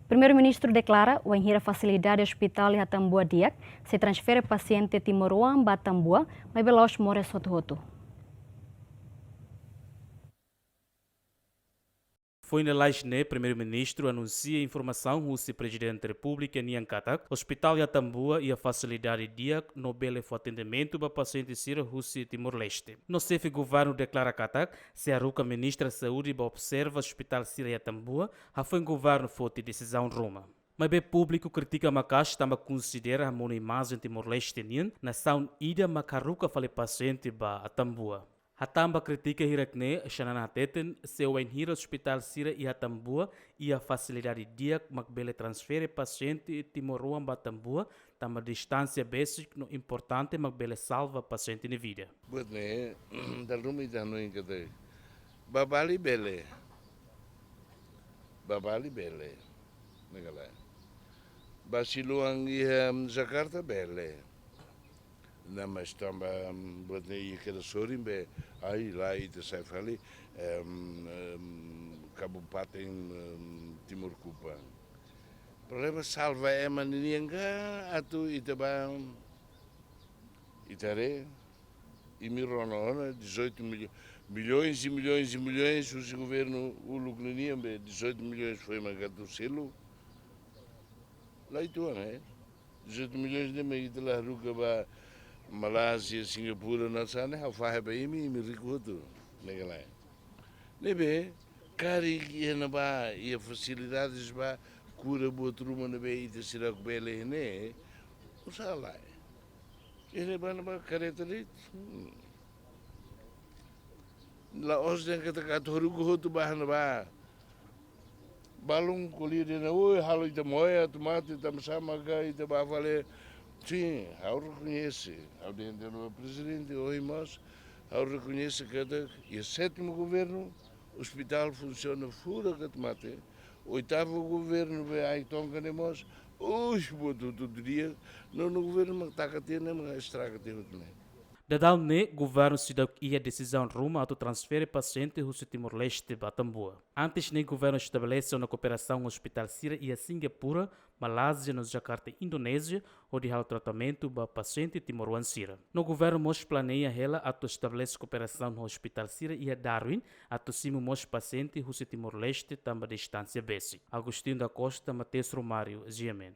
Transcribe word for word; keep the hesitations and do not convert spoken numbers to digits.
Primeiru-Ministru deklara, wainhira fasilidade ospitál iha Atambua di'ak, sei transfere pasiente timoroan ba Atambua, maibé la'ós moris hotu-hotu. Foin lalais ne'e, Primeiru-Ministru anunsia informasaun husi Prezidente Repúblika nian katak, ospitál iha Atambua iha fasilidade di'ak no bele fó atendimentu ba pasiente sira husi Timor-Leste. No xefe governu deklara katak, sei haruka Ministra Saúde ba observa ospitál sira iha Atambua, hafoin governu foti desizaun ruma. Maibé públiku kritika maka'as tanba konsidera hamonu imajen Timor-Leste nian, nasaun ida mak haruka fali pasiente ba Atambua. Hatán ba krítika hirak-ne'e, Xanana hateten, se wainhira ospitál sira iha Atambua iha fasilidade di'ak mak bele transfere pasiente timoroan ba Atambua, tanba distánsia besik no importante mak bele salva pasiente nia vida. Buat ne'e, dala ruma ita hanoin katak, ba Bali bele. Ba Bali bele. Ne'e ka lae. Ba Siloam iha, em, Jakarta bele. Ne'e mas tanba, em, buat ne'e iha kedas sorin be, ai, lae ita sai fali, em, em, Kabupaten, em, Timor Kupang. Problema salva ema ninian ka atu ita ba, ita haree, imi rona ona, dezoito milho-, milhões e milhões e milhões, husi governu uluk ninian be, dezoito milhões foin mak atu selu. Lae, ita haree, dezoito milhões ne'e mak ita la haruka ba Malázia, Singapura, no hanesan ne'e, ha'u fahe ba imi, imi riku hotu, ne'e ka lae. Ne'ebé, karik iha ne'ebá, iha fasilidades ba, kura buat ruma ne'ebé ita seidauk bele iha ne'e, oinsá lae. Iha ne'ebá, ne'ebá kareta de'it. Hmm. La'ós dehan katak atu haruka hotu ba ne'ebá. Balun ko'alia dehan, oi, halo ita moe atu mate, tanba sá maka ita ba fali. Sin, ha'u rekoñese. Ha'u dehan ba prezidente, ohin mós, ha'u rekoñese katak iha sétimu governu, ospitál funsiona furak atu mate. Oitavu governu be Ailton ne'e mós, ui, buat hotu-hotu di'ak, no, no governu mak taka tiha ne'e mak estraga tiha hotu ne'e. Daudaun ne'e, governu seidauk iha desizaun ruma atu transfere pasiente husi Timor-Leste ba Atambua. Antes ne'e governu estabelese ona kooperasaun ospitál sira iha Singapura, Malázia no Jakarta, Indonézia, hodi halo tratamentu ba pasiente timoroan sira. No governu mós planeia hela atu estabelese kooperasaun ho ospitál sira iha Darwin, atu simu mós pasiente husi Timor-Leste tanba distánsia besik. Agostinho da Costa, Mateus Romário, G M N.